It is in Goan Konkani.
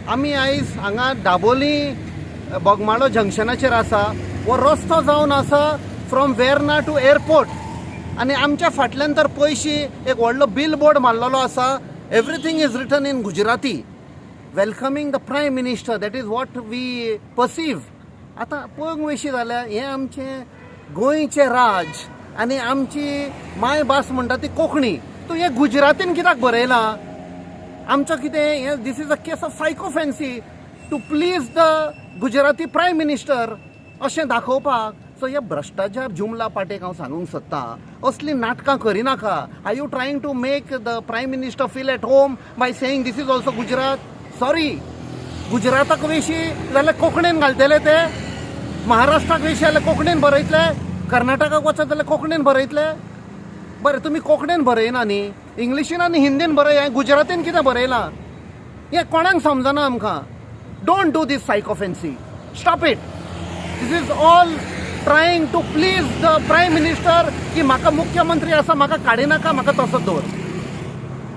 आमी आयज हांगा दाबोली बोगमाळो जंक्शनाचेर आसा. हो रस्तो जावन आसा फ्रॉम वेर्ना टू एअरपोर्ट आनी आमच्या फाटल्यान तर पयशी एक व्हडलो बील बोर्ड मारलेलो आसा. Everything is written in Gujarati, welcoming the Prime Minister. That is what we perceive. आतां पळोवंक वयशी जाल्यार हें आमचें गोंयचें राज आनी आमची मायभास म्हणटा ती कोंकणी. तूं हें गुजरातीन कित्याक बरयलां? आमचो कितें हें? This is a case of sycophancy to please the Gujarati Prime Minister अशें दाखोवपाक. सो हे भ्रश्टाचार जुमला पाटेक हांव सांगूंक सोदतां, असलीं नाटकां करिनाका. Are you trying to make the Prime Minister feel at home by saying this is also Gujarat? Sorry, गुजराताक वेशी जाल्यार कोंकणीन घालतले ते, महाराष्ट्राक वेशी जाल्यार कोंकणीन बरयतले, कर्नाटकाक वचत जाल्यार कोंकणीन बरयतले. बरें, तुमी कोंकणीन बरयना न्ही, इंग्लिशीन आनी हिंदीन बरय. गुजरातीन कितें बरयलां हें कोणाक समजना आमकां. Don't do this sycophancy. Stop it. This is all trying to please the Prime Minister की म्हाका मुख्यमंत्री आसा, म्हाका काडिनाका, म्हाका तसोच दवर.